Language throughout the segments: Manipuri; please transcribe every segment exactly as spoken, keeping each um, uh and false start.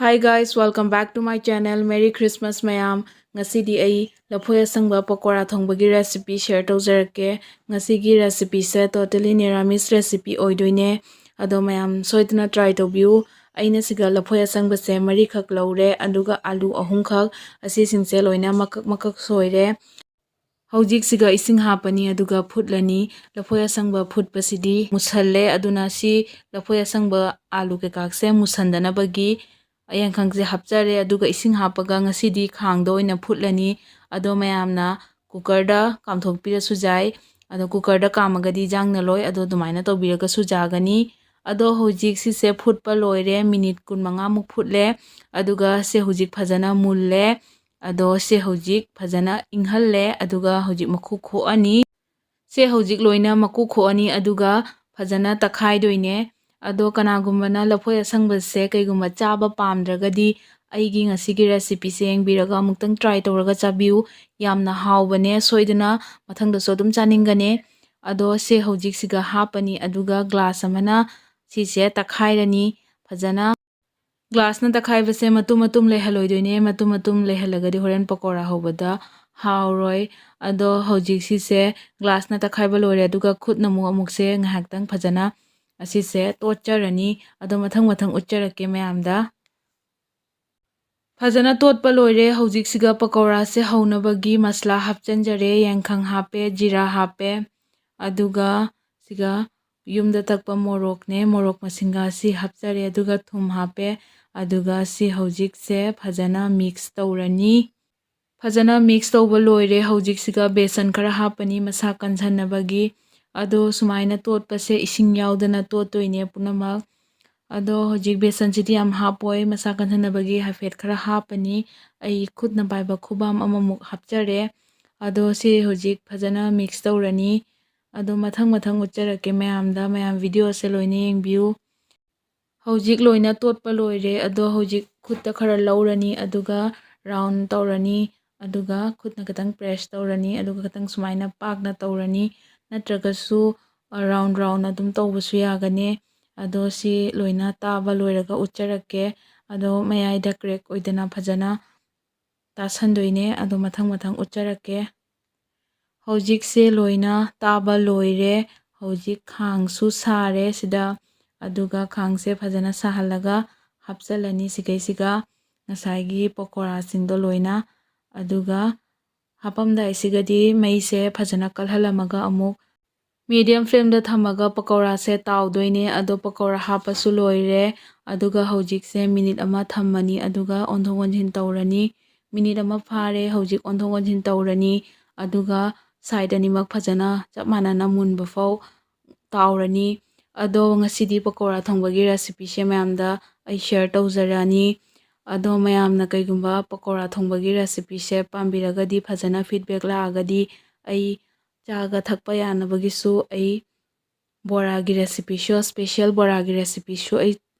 Hi guys, welcome back to my channel. Merry Christmas ꯃꯌꯥꯝ. ꯉꯁꯤꯗꯤ ꯑꯩ ꯂꯐꯣꯏ ꯑꯁꯪꯕ ꯄꯀꯣꯔꯥ ꯊꯣꯡꯕꯒꯤ recipe share ꯇꯧꯖꯔꯛꯀꯦ꯫ ꯉꯁꯤꯒꯤ recipeꯁꯦ totally ꯅꯤꯔꯥꯃꯤꯁ recipe ꯑꯣꯏꯗꯣꯏꯅꯦ꯫ ꯑꯗꯣ ꯃꯌꯥꯝ ꯁꯣꯏꯗꯅ try ꯇꯧꯕꯤꯌꯨ꯫ ꯑꯩꯅ ꯁꯤꯒ ꯂꯐꯣꯏ ꯑꯁꯪꯕꯁꯦ ꯃꯔꯤꯈꯛ ꯂꯧꯔꯦ, ꯑꯗꯨꯒ ꯑꯂꯨ ꯑꯍꯨꯝꯈꯛ, ꯑꯁꯤꯁꯤꯡꯁꯦ ꯂꯣꯏꯅ ꯃꯀꯛ ꯃꯀꯛ ꯁꯣꯏꯔꯦ꯫ ꯍꯧꯖꯤꯛꯁꯤꯒ ꯏꯁꯤꯡ ꯍꯥꯞꯄꯅꯤ, ꯑꯗꯨꯒ ꯐꯨꯠꯂꯅꯤ꯫ ꯂꯐꯣꯏ ꯑꯁꯪꯕ ꯐꯨꯠꯄꯁꯤꯗꯤ ꯃꯨꯁꯜꯂꯦ, ꯑꯗꯨꯅ ꯁꯤ ꯂꯐꯣꯏ ꯑꯁꯪꯕ ꯑꯂꯨ ꯀꯩꯀꯥꯁꯦ ꯃꯨꯁꯟꯗꯅꯕꯒꯤ ꯑꯌꯥꯡꯈꯪꯁꯦ ꯍꯥꯞꯆꯔꯦ, ꯑꯗꯨꯒ ꯏꯁꯤꯡ ꯍꯥꯞꯄꯒ ꯉꯁꯤꯗꯤ ꯈꯥꯡꯗ ꯑꯣꯏꯅ ꯐꯨꯠꯂꯅꯤ꯫ ꯑꯗꯣ ꯃꯌꯥꯝꯅ cookerꯗ ꯀꯥꯝꯊꯣꯛꯄꯤꯔꯁꯨ ꯌꯥꯏ, ꯑꯗꯣ cookerꯗ ꯀꯥꯝꯃꯒꯗꯤ ꯌꯥꯡꯅ ꯂꯣꯏ, ꯑꯗꯣ ꯑꯗꯨꯃꯥꯏꯅ ꯇꯧꯕꯤꯔꯒꯁꯨ ꯌꯥꯒꯅꯤ꯫ ꯑꯗꯣ ꯍꯧꯖꯤꯛ ꯁꯤꯁꯦ ꯐꯨꯠꯄ ꯂꯣꯏꯔꯦ, ꯃꯤꯅꯤꯠ ꯀꯨꯟꯃꯉꯥꯃꯨꯛ ꯐꯨꯠꯂꯦ, ꯑꯗꯨꯒ ꯁꯦ ꯍꯧꯖꯤꯛ ꯐꯖꯅ ꯃꯨꯜꯂꯦ꯫ ꯑꯗꯣ ꯁꯦ ꯍꯧꯖꯤꯛ ꯐꯖꯅ ꯏꯪꯍꯜꯂꯦ, ꯑꯗꯨꯒ ꯍꯧꯖꯤꯛ ꯃꯈꯨ ꯈꯣꯛꯑꯅꯤ꯫ ꯁꯦ ꯍꯧꯖꯤꯛ ꯂꯣꯏꯅ ꯃꯀꯨ ꯈꯣꯛꯑꯅꯤ, ꯑꯗꯨꯒ ꯐꯖꯅ ꯇꯛꯈꯥꯏꯗꯣꯏꯅꯦ꯫ ꯑꯗꯣ ꯀꯅꯥꯒꯨꯝꯕꯅ ꯂꯐꯣꯏ ꯑꯁꯪꯕꯁꯦ ꯀꯩꯒꯨꯝꯕ ꯆꯥꯕ ꯄꯥꯝꯗ꯭ꯔꯒꯗꯤ ꯑꯩꯒꯤ ꯉꯁꯤꯒꯤ recipeꯁꯦ ꯌꯦꯡꯕꯤꯔꯒ ꯑꯃꯨꯛꯇꯪ try ꯇꯧꯔꯒ ꯆꯥꯕꯤꯌꯨ꯫ ꯌꯥꯝꯅ ꯍꯥꯎꯕꯅꯦ, ꯁꯣꯏꯗꯅ ꯃꯊꯪꯗꯁꯨ ꯑꯗꯨꯝ ꯆꯥꯅꯤꯡꯒꯅꯦ꯫ ꯑꯗꯣ ꯁꯦ ꯍꯧꯖꯤꯛꯁꯤꯒ ꯍꯥꯞꯄꯅꯤ, ꯑꯗꯨꯒ glass ꯑꯃꯅ ꯁꯤꯁꯦ ꯇꯛꯈꯥꯏꯔꯅꯤ ꯐꯖꯅ꯫ Glassꯅ ꯇꯛꯈꯥꯏꯕꯁꯦ ꯃꯇꯨꯝ ꯃꯇꯨꯝ ꯂꯩꯍꯜꯂꯣꯏꯗꯣꯏꯅꯦ, ꯃꯇꯨꯝ ꯃꯇꯨꯝ ꯂꯩꯍꯜꯂꯒꯗꯤ ꯍꯣꯔꯦꯟ ꯄꯀꯣꯔꯥ ꯍꯧꯕꯗ ꯍꯥꯎꯔꯣꯏ꯫ ꯑꯗꯣ ꯍꯧꯖꯤꯛ ꯁꯤꯁꯦ glassꯅ ꯇꯛꯈꯥꯏꯕ ꯂꯣꯏꯔꯦ, ꯑꯗꯨꯒ ꯈꯨꯠꯅ ꯑꯃꯨꯛ ꯑꯃꯨꯛꯁꯦ ꯉꯥꯏꯍꯥꯛꯇꯪ ꯐꯖꯅ ꯑꯁꯤꯁꯦ ꯇꯣꯠꯆꯔꯅꯤ꯫ ꯑꯗꯣ ꯃꯊꯪ ꯃꯊꯪ ꯎꯠꯆꯔꯛꯀꯦ ꯃꯌꯥꯝꯗ꯫ ꯐꯖꯅ ꯇꯣꯠꯄ ꯂꯣꯏꯔꯦ꯫ ꯍꯧꯖꯤꯛꯁꯤꯒ ꯄꯀꯧꯔꯥꯁꯦ ꯍꯧꯅꯕꯒꯤ ꯃꯁꯂꯥ ꯍꯥꯞꯆꯤꯟꯖꯔꯦ꯫ ꯌꯥꯏꯈꯪ ꯍꯥꯞꯄꯦ, ꯖꯤꯔꯥ ꯍꯥꯞꯄꯦ, ꯑꯗꯨꯒ ꯁꯤꯒ ꯌꯨꯝꯗ ꯇꯛꯄ ꯃꯣꯔꯣꯛꯅꯦ, ꯃꯣꯔꯣꯛ ꯃꯁꯤꯡꯒ ꯑꯁꯤ ꯍꯥꯞꯆꯔꯦ, ꯑꯗꯨꯒ ꯊꯨꯝ ꯍꯥꯞꯄꯦ꯫ ꯑꯗꯨꯒ ꯁꯤ ꯍꯧꯖꯤꯛꯁꯦ ꯐꯖꯅ mix ꯇꯧꯔꯅꯤ꯫ ꯐꯖꯅ mix ꯇꯧꯕ ꯂꯣꯏꯔꯦ꯫ ꯍꯧꯖꯤꯛꯁꯤꯒ ꯕꯦꯁꯟ ꯈꯔ ꯍꯥꯞꯄꯅꯤ ꯃꯁꯥ ꯀꯟꯖꯟꯅꯕꯒꯤ꯫ ꯑꯗꯣ ꯁꯨꯃꯥꯏꯅ ꯇꯣꯠꯄꯁꯦ ꯏꯁꯤꯡ ꯌꯥꯎꯗꯅ ꯇꯣꯠꯇꯣꯏꯅꯦ ꯄꯨꯝꯅꯃꯛ꯫ ꯑꯗꯣ ꯍꯧꯖꯤꯛ ꯕꯦꯁꯟꯁꯤꯗꯤ ꯌꯥꯝ ꯍꯥꯞꯄꯣꯏ, ꯃꯁꯥ ꯀꯟꯖꯟꯅꯕꯒꯤ ꯍꯥꯏꯐꯦꯠ ꯈꯔ ꯍꯥꯞꯄꯅꯤ꯫ ꯑꯩ ꯈꯨꯠꯅ ꯄꯥꯏꯕ ꯈꯨꯕꯥꯝ ꯑꯃꯃꯨꯛ ꯍꯥꯞꯆꯔꯦ꯫ ꯑꯗꯣ ꯁꯤ ꯍꯧꯖꯤꯛ ꯐꯖꯅ mix ꯇꯧꯔꯅꯤ꯫ ꯑꯗꯣ ꯃꯊꯪ ꯃꯊꯪ ꯎꯠꯆꯔꯛꯀꯦ ꯃꯌꯥꯝꯗ, ꯃꯌꯥꯝ videoꯁꯦ ꯂꯣꯏꯅ ꯌꯦꯡꯕꯤꯌꯨ꯫ ꯍꯧꯖꯤꯛ ꯂꯣꯏꯅ ꯇꯣꯠꯄ ꯂꯣꯏꯔꯦ꯫ ꯑꯗꯣ ꯍꯧꯖꯤꯛ ꯈꯨꯠꯇ ꯈꯔ ꯂꯧꯔꯅꯤ, ꯑꯗꯨꯒ round ꯇꯧꯔꯅꯤ, ꯑꯗꯨꯒ ꯈꯨꯠꯅ ꯈꯤꯇꯪ press ꯇꯧꯔꯅꯤ, ꯑꯗꯨꯒ ꯈꯤꯇꯪ ꯁꯨꯃꯥꯏꯅ ꯄꯥꯛꯅ ꯇꯧꯔꯅꯤ, ꯅꯠꯇ꯭ꯔꯒꯁꯨ round round ꯑꯗꯨꯝ ꯇꯧꯕꯁꯨ ꯌꯥꯒꯅꯤ꯫ ꯑꯗꯣ ꯁꯤ ꯂꯣꯏꯅ ꯇꯥꯕ ꯂꯣꯏꯔꯒ ꯎꯠꯆꯔꯛꯀꯦ꯫ ꯑꯗꯣ ꯃꯌꯥꯏꯗ crack ꯑꯣꯏꯗꯅ ꯐꯖꯅ ꯇꯥꯁꯟꯗꯣꯏꯅꯦ꯫ ꯑꯗꯣ ꯃꯊꯪ ꯃꯊꯪ ꯎꯠꯆꯔꯛꯀꯦ꯫ ꯍꯧꯖꯤꯛꯁꯦ ꯂꯣꯏꯅ ꯇꯥꯕ ꯂꯣꯏꯔꯦ꯫ ꯍꯧꯖꯤꯛ ꯈꯥꯡꯁꯨ ꯁꯥꯔꯦ ꯁꯤꯗ꯫ ꯑꯗꯨꯒ ꯈꯥꯡꯁꯦ ꯐꯖꯅ ꯁꯥꯍꯜꯂꯒ ꯍꯥꯞꯆꯜꯂꯅꯤ ꯁꯤꯈꯩꯁꯤꯒ ꯉꯁꯥꯏꯒꯤ ꯄꯀꯣꯔꯥꯁꯤꯡꯗꯣ ꯂꯣꯏꯅ꯫ ꯑꯗꯨꯒ ꯍꯥꯞꯄꯝꯗꯥꯏꯁꯤꯒꯗꯤ ꯃꯩꯁꯦ ꯐꯖꯅ ꯀꯜꯍꯜꯂꯝꯃꯒ ꯑꯃꯨꯛ medium flameꯗ ꯊꯝꯃꯒ ꯄꯀꯧꯔꯥꯁꯦ ꯇꯥꯎꯗꯣꯏꯅꯦ꯫ ꯑꯗꯣ ꯄꯀꯧꯔꯥ ꯍꯥꯞꯄꯁꯨ ꯂꯣꯏꯔꯦ꯫ ꯑꯗꯨꯒ ꯍꯧꯖꯤꯛꯁꯦ ꯃꯤꯅꯤꯠ ꯑꯃ ꯊꯝꯃꯅꯤ꯫ ꯑꯗꯨꯒ ꯑꯣꯟꯊꯣꯛ ꯑꯣꯟꯁꯤꯟ ꯇꯧꯔꯅꯤ꯫ ꯃꯤꯅꯤꯠ ꯑꯃ ꯐꯥꯔꯦ꯫ ꯍꯧꯖꯤꯛ ꯑꯣꯟꯊꯣꯛ ꯑꯣꯟꯁꯤꯟ ꯇꯧꯔꯅꯤ꯫ ꯑꯗꯨꯒ side ꯑꯅꯤꯃꯛ ꯐꯖꯅ ꯆꯞ ꯃꯥꯟꯅꯅ ꯃꯨꯟꯕ ꯐꯥꯎ ꯇꯥꯎꯔꯅꯤ꯫ ꯑꯗꯣ ꯉꯁꯤꯗꯤ ꯄꯀꯧꯔꯥ ꯊꯣꯡꯕꯒꯤ recipeꯁꯦ ꯃꯌꯥꯝꯗ ꯑꯩ share ꯇꯧꯖꯔꯛꯑꯅꯤ꯫ ꯑꯗꯣ ꯃꯌꯥꯝꯅ ꯀꯩꯒꯨꯝꯕ ꯄꯀꯧꯔꯥ ꯊꯣꯡꯕꯒꯤ recipeꯁꯦ ꯄꯥꯝꯕꯤꯔꯒꯗꯤ, ꯐꯖꯅ feedback ꯂꯥꯛꯑꯒꯗꯤ, ꯑꯩ ꯆꯥꯒ ꯊꯛꯄ ꯌꯥꯅꯕꯒꯤꯁꯨ ꯑꯩ ꯕꯣꯔꯥꯒꯤ recipeꯁꯨ, special ꯕꯣꯔꯥꯒꯤ recipeꯁꯨ ꯑꯩ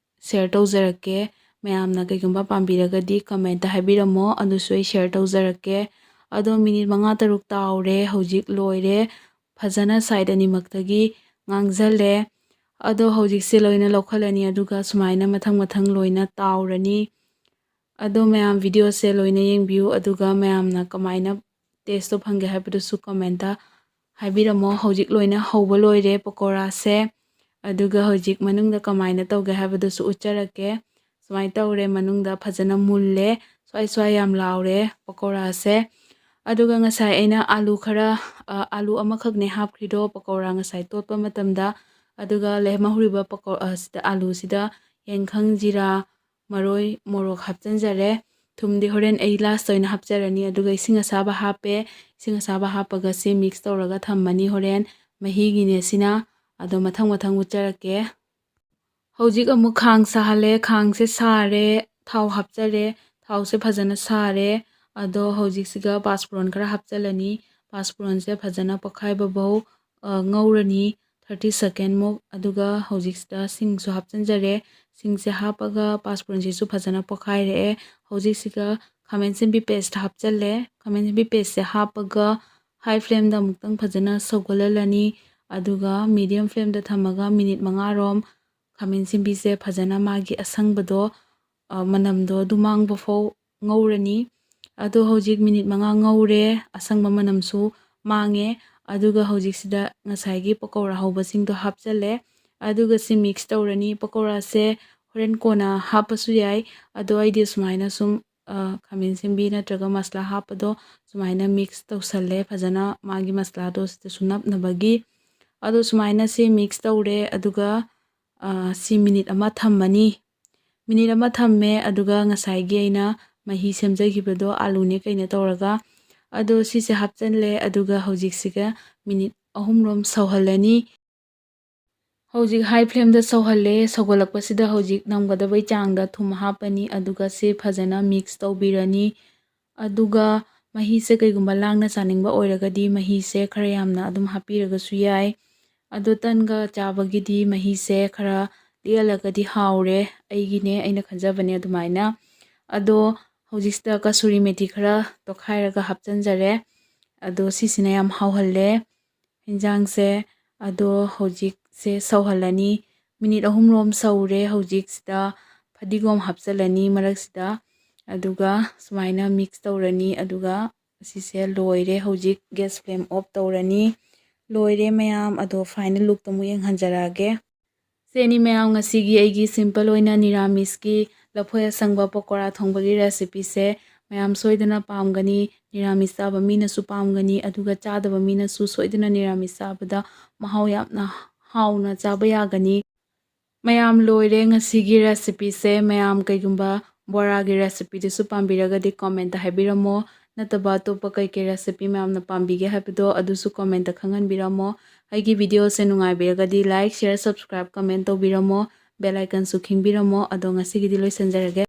share ꯇꯧꯖꯔꯛꯀꯦ꯫ ꯃꯌꯥꯝꯅ ꯀꯩꯒꯨꯝꯕ ꯄꯥꯝꯕꯤꯔꯒꯗꯤ commentꯇ ꯍꯥꯏꯕꯤꯔꯝꯃꯣ, ꯑꯗꯨꯁꯨ ꯑꯩ share ꯇꯧꯖꯔꯛꯀꯦ꯫ ꯑꯗꯣ ꯃꯤꯅꯤꯠ ꯃꯉꯥ ꯇꯔꯨꯛ ꯇꯥꯎꯔꯦ, ꯍꯧꯖꯤꯛ ꯂꯣꯏꯔꯦ꯫ ꯐꯖꯅ side ꯑꯅꯤꯃꯛꯇꯒꯤ ꯉꯥꯡꯖꯜꯂꯦ꯫ ꯑꯗꯣ ꯍꯧꯖꯤꯛꯁꯦ ꯂꯣꯏꯅ ꯂꯧꯈꯠꯂꯅꯤ, ꯑꯗꯨꯒ ꯁꯨꯃꯥꯏꯅ ꯃꯊꯪ ꯃꯊꯪ ꯂꯣꯏꯅ ꯇꯥꯎꯔꯅꯤ꯫ ꯑꯗꯣ ꯃꯌꯥꯝ videoꯁꯦ ꯂꯣꯏꯅ ꯌꯦꯡꯕꯤꯌꯨ, ꯑꯗꯨꯒ ꯃꯌꯥꯝꯅ ꯀꯃꯥꯏꯅ tasteꯇꯣ ꯐꯪꯒꯦ ꯍꯥꯏꯕꯗꯨꯁꯨ commentꯇ ꯍꯥꯏꯕꯤꯔꯝꯃꯣ꯫ ꯍꯧꯖꯤꯛ ꯂꯣꯏꯅ ꯍꯧꯕ ꯂꯣꯏꯔꯦ ꯄꯀꯧꯔꯥꯁꯦ꯫ ꯑꯗꯨꯒ ꯍꯧꯖꯤꯛ ꯃꯅꯨꯡꯗ ꯀꯃꯥꯏꯅ ꯇꯧꯒꯦ ꯍꯥꯏꯕꯗꯨꯁꯨ ꯎꯠꯆꯔꯛꯀꯦ꯫ ꯁꯨꯃꯥꯏꯅ ꯇꯧꯔꯦ, ꯃꯅꯨꯡꯗ ꯐꯖꯅ ꯃꯨꯜꯂꯦ, ꯁ꯭ꯋꯥꯏ ꯁ꯭ꯋꯥꯏ ꯌꯥꯝ ꯂꯥꯎꯔꯦ ꯄꯀꯧꯔꯥꯁꯦ꯫ ꯑꯗꯨꯒ ꯉꯁꯥꯏ ꯑꯩꯅ ꯑꯥꯂꯨ ꯈꯔ, ꯑ, ꯑꯥꯂꯨ ꯑꯃꯈꯛꯅꯦ ꯍꯥꯞꯈ꯭ꯔꯤꯗꯣ ꯄꯀꯧꯔꯥ ꯉꯁꯥꯏ ꯇꯣꯠꯄ ꯃꯇꯝꯗ꯫ ꯑꯗꯨꯒ ꯂꯦꯝꯍꯧꯔꯤꯕ ꯄꯀꯧ-, ꯑ, ꯁꯤꯗ ꯑꯥꯂꯨꯁꯤꯗ ꯌꯥꯏꯉꯪ, ꯖꯤꯔꯥ, ꯃꯔꯣꯏ, ꯃꯣꯔꯣꯛ ꯍꯥꯞꯆꯤꯟꯖꯔꯦ꯫ ꯊꯨꯝꯗꯤ ꯍꯣꯔꯦꯟ ꯑꯩ lastꯇ ꯑꯣꯏꯅ ꯍꯥꯞꯆꯔꯅꯤ꯫ ꯑꯗꯨꯒ ꯏꯁꯤꯡ ꯑꯁꯥꯕ ꯍꯥꯞꯄꯦ꯫ ꯏꯁꯤꯡ ꯑꯁꯥꯕ ꯍꯥꯞꯄꯒ ꯁꯤ mix ꯇꯧꯔꯒ ꯊꯝꯃꯅꯤ ꯍꯣꯔꯦꯟ ꯃꯍꯤꯒꯤꯅꯦ ꯁꯤꯅ꯫ ꯑꯗꯣ ꯃꯊꯪ ꯃꯊꯪ ꯎꯠꯆꯔꯛꯀꯦ꯫ ꯍꯧꯖꯤꯛ ꯑꯃꯨꯛ ꯈꯥꯡ ꯁꯥꯍꯜꯂꯦ꯫ ꯈꯥꯡꯁꯦ ꯁꯥꯔꯦ, ꯊꯥꯎ ꯍꯥꯞꯆꯔꯦ꯫ ꯊꯥꯎꯁꯦ ꯐꯖꯅ ꯁꯥꯔꯦ꯫ ꯑꯗꯣ ꯍꯧꯖꯤꯛꯁꯤꯒ ꯄꯥꯁꯄꯨꯔꯟ ꯈꯔ ꯍꯥꯞꯆꯜꯂꯅꯤ꯫ ꯄꯥꯁꯄꯨꯔꯟꯁꯦ ꯐꯖꯅ ꯄꯣꯛꯈꯥꯏꯕ ꯐꯥꯎ, ꯑ, ꯉꯧꯔꯅꯤ thirty second ꯃꯨꯛ꯫ ꯑꯗꯨꯒ ꯍꯧꯖꯤꯛꯁꯤꯗ ꯁꯤꯡꯁꯨ ꯍꯥꯞꯆꯤꯟꯖꯔꯦ꯫ ꯁꯤꯡꯁꯦ ꯍꯥꯞꯄꯒ ꯄꯥꯁꯄꯨꯔꯟꯁꯤꯁꯨ ꯐꯖꯅ ꯄꯣꯛꯈꯥꯏꯔꯛꯑꯦ꯫ ꯍꯧꯖꯤꯛꯁꯤꯒ ꯈꯥꯃꯦꯟ ꯑꯁꯤꯟꯕꯤ paste ꯍꯥꯞꯆꯜꯂꯦ꯫ ꯈꯥꯃꯦꯟ ꯑꯁꯤꯟꯕꯤ pasteꯁꯦ ꯍꯥꯞꯄꯒ high flameꯗ ꯑꯃꯨꯛꯇꯪ ꯐꯖꯅ ꯁꯧꯒꯠꯍꯜꯂꯅꯤ꯫ ꯑꯗꯨꯒ medium flameꯗ ꯊꯝꯃꯒ ꯃꯤꯅꯤꯠ ꯃꯉꯥꯔꯣꯝ ꯈꯥꯃꯦꯟ ꯑꯁꯤꯟꯕꯤꯁꯦ ꯐꯖꯅ ꯃꯥꯒꯤ ꯑꯁꯪꯕꯗꯣ ꯑ, ꯃꯅꯝꯗꯣ ꯑꯗꯨ ꯃꯥꯡꯕ ꯐꯥꯎ ꯉꯧꯔꯅꯤ꯫ ꯑꯗꯣ ꯍꯧꯖꯤꯛ ꯃꯤꯅꯤꯠ ꯃꯉꯥ ꯉꯧꯔꯦ, ꯑꯁꯪꯕ ꯃꯅꯝꯁꯨ ꯃꯥꯡꯉꯦ꯫ ꯑꯗꯨꯒ ꯍꯧꯖꯤꯛꯁꯤꯗ ꯉꯁꯥꯏꯒꯤ ꯄꯀꯧꯔꯥ ꯍꯧꯕꯁꯤꯡꯗꯣ ꯍꯥꯞꯆꯜꯂꯦ꯫ ꯑꯗꯨꯒ ꯁꯤ ꯃꯤꯛꯁ ꯇꯧꯔꯅꯤ꯫ ꯄꯀꯧꯔꯥꯁꯦ ꯍꯣꯔꯦꯟ ꯀꯣꯟꯅ ꯍꯥꯞꯄꯁꯨ ꯌꯥꯏ꯫ ꯑꯗꯣ ꯑꯩꯗꯤ ꯁꯨꯃꯥꯏꯅ ꯁꯨꯝ, ꯑ, ꯈꯥꯃꯦꯟ ꯑꯁꯤꯟꯕꯤ ꯅꯠꯇ꯭ꯔꯒ ꯃꯁꯂꯥ ꯍꯥꯞꯄꯗꯣ ꯁꯨꯃꯥꯏꯅ ꯃꯤꯛꯁ ꯇꯧꯁꯜꯂꯦ ꯐꯖꯅ, ꯃꯥꯒꯤ ꯃꯁꯂꯥꯗꯣ ꯁꯤꯗꯁꯨ ꯅꯞꯅꯕꯒꯤ꯫ ꯑꯗꯣ ꯁꯨꯃꯥꯏꯅ ꯁꯤ ꯃꯤꯛꯁ ꯇꯧꯔꯦ꯫ ꯑꯗꯨꯒ, ꯑ, ꯁꯤ ꯃꯤꯅꯤꯠ ꯑꯃ ꯊꯝꯃꯅꯤ꯫ ꯃꯤꯅꯤꯠ ꯑꯃ ꯊꯝꯃꯦ꯫ ꯑꯗꯨꯒ ꯉꯁꯥꯏꯒꯤ ꯑꯩꯅ ꯃꯍꯤ ꯁꯦꯝꯖꯈꯤꯕꯗꯣ, ꯑꯥꯂꯨꯅꯦ ꯀꯩꯅꯦ ꯇꯧꯔꯒ, ꯑꯗꯣ ꯁꯤꯁꯦ ꯍꯥꯞꯆꯜꯂꯦ꯫ ꯑꯗꯨꯒ ꯍꯧꯖꯤꯛꯁꯤꯒ ꯃꯤꯅꯤꯠ ꯑꯍꯨꯝꯔꯣꯝ ꯁꯧꯍꯜꯂꯅꯤ꯫ ꯍꯧꯖꯤꯛ ꯍꯥꯏ ꯐ꯭ꯂꯦꯝꯗ ꯁꯧꯍꯜꯂꯦ꯫ ꯁꯧꯒꯠꯂꯛꯄꯁꯤꯗ ꯍꯧꯖꯤꯛ ꯅꯝꯒꯗꯕꯩ ꯆꯥꯡꯗ ꯊꯨꯝ ꯍꯥꯞꯄꯅꯤ꯫ ꯑꯗꯨꯒ ꯁꯤ ꯐꯖꯅ ꯃꯤꯛꯁ ꯇꯧꯕꯤꯔꯅꯤ꯫ ꯑꯗꯨꯒ ꯃꯍꯤꯁꯦ ꯀꯩꯒꯨꯝꯕ ꯂꯥꯡꯅ ꯆꯥꯅꯤꯡꯕ ꯑꯣꯏꯔꯒꯗꯤ ꯃꯍꯤꯁꯦ ꯈꯔ ꯌꯥꯝꯅ ꯑꯗꯨꯝ ꯍꯥꯞꯄꯤꯔꯒꯁꯨ ꯌꯥꯏ꯫ ꯑꯗꯣ ꯇꯟꯒ ꯆꯥꯕꯒꯤꯗꯤ ꯃꯍꯤꯁꯦ ꯈꯔ ꯂꯤꯛꯍꯜꯂꯒꯗꯤ ꯍꯥꯎꯔꯦ, ꯑꯩꯒꯤꯅꯦ, ꯑꯩꯅ ꯈꯟꯖꯕꯅꯦ ꯑꯗꯨꯃꯥꯏꯅ꯫ ꯑꯗꯣ ꯍꯧꯖꯤꯛꯁꯤꯗ ꯀꯁꯨꯔꯤ ꯃꯦꯊꯤ ꯈꯔ ꯇꯣꯠꯈꯥꯏꯔꯒ ꯍꯥꯞꯆꯤꯟꯖꯔꯦ꯫ ꯑꯗꯣ ꯁꯤꯁꯤꯅ ꯌꯥꯝ ꯍꯥꯎꯍꯜꯂꯦ ꯍꯤꯟꯖꯥꯡꯁꯦ꯫ ꯑꯗꯣ ꯍꯧꯖꯤꯛꯁꯦ ꯁꯧꯍꯜꯂꯅꯤ꯫ ꯃꯤꯅꯤꯠ ꯑꯍꯨꯝꯔꯣꯝ ꯁꯧꯔꯦ꯫ ꯍꯧꯖꯤꯛꯁꯤꯗ ꯐꯗꯤꯒꯣꯝ ꯍꯥꯞꯆꯤꯜꯂꯅꯤ ꯃꯔꯛꯁꯤꯗ꯫ ꯑꯗꯨꯒ ꯁꯨꯃꯥꯏꯅ ꯃꯤꯛꯁ ꯇꯧꯔꯅꯤ꯫ ꯑꯗꯨꯒ ꯑꯁꯤꯁꯦ ꯂꯣꯏꯔꯦ꯫ ꯍꯧꯖꯤꯛ ꯒ꯭ꯌꯥꯁ ꯐ꯭ꯂꯦꯝ ꯑꯣꯐ ꯇꯧꯔꯅꯤ꯫ ꯂꯣꯏꯔꯦ ꯃꯌꯥꯝ꯫ ꯑꯗꯣ ꯐꯥꯏꯅꯦꯜ ꯂꯨꯛꯇꯣ ꯑꯃꯨꯛ ꯌꯦꯡꯍꯟꯖꯔꯛꯑꯒꯦ꯫ ꯁꯦꯅꯤ ꯃꯌꯥꯝ, ꯉꯁꯤꯒꯤ ꯑꯩꯒꯤ ꯁꯤꯝꯄꯜ ꯑꯣꯏꯅ ꯅꯤꯔꯥꯃꯤꯁꯀꯤ ꯂꯐꯣꯏ ꯑꯁꯪꯕ ꯄꯀꯣꯔꯥ ꯊꯣꯡꯕꯒꯤ ꯔꯦꯁꯤꯄꯤꯁꯦ ꯃꯌꯥꯝ ꯁꯣꯏꯗꯅ ꯄꯥꯝꯒꯅꯤ꯫ ꯅꯤꯔꯥꯃꯤꯁ ꯆꯥꯕ ꯃꯤꯅꯁꯨ ꯄꯥꯝꯒꯅꯤ, ꯑꯗꯨꯒ ꯆꯥꯗꯕ ꯃꯤꯅꯁꯨ ꯁꯣꯏꯗꯅ ꯅꯤꯔꯥꯃꯤꯁ ꯆꯥꯕꯗ ꯃꯍꯥꯎ ꯌꯥꯝꯅ ꯍꯥꯎꯅ ꯆꯥꯕ ꯌꯥꯒꯅꯤ꯫ ꯃꯌꯥꯝ, ꯂꯣꯏꯔꯦ ꯉꯁꯤꯒꯤ ꯔꯦꯁꯤꯄꯤꯁꯦ꯫ ꯃꯌꯥꯝ ꯀꯩꯒꯨꯝꯕ ꯕꯣꯔꯥꯒꯤ ꯔꯦꯁꯤꯄꯤꯗꯨꯁꯨ ꯄꯥꯝꯕꯤꯔꯒꯗꯤ ꯀꯣꯃꯦꯟꯇ ꯍꯥꯏꯕꯤꯔꯝꯃꯣ, ꯅꯠꯇꯕ ꯑꯇꯣꯞꯄ ꯀꯩꯀꯩ ꯔꯦꯁꯤꯄꯤ ꯃꯌꯥꯝꯅ ꯄꯥꯝꯕꯤꯒꯦ ꯍꯥꯏꯕꯗꯣ ꯑꯗꯨꯁꯨ ꯀꯣꯃꯦꯟꯇ ꯈꯪꯍꯟꯕꯤꯔꯝꯃꯣ꯫ ꯑꯩꯒꯤ ꯚꯤꯗꯤꯑꯣꯁꯦ ꯅꯨꯡꯉꯥꯏꯕꯤꯔꯒꯗꯤ ꯂꯥꯏꯛ, ꯁꯤꯌꯔ, ꯁꯕꯁꯀ꯭ꯔꯥꯏꯕ, ꯀꯃꯦꯟ ꯇꯧꯕꯤꯔꯝꯃꯣ, ꯕꯦꯜ ꯑꯥꯏꯀꯟꯁꯨ ꯈꯤꯡꯕꯤꯔꯝꯃꯣ꯫ ꯑꯗꯣ ꯉꯁꯤꯒꯤꯗꯤ ꯂꯣꯏꯁꯤꯟꯖꯔꯒꯦ꯫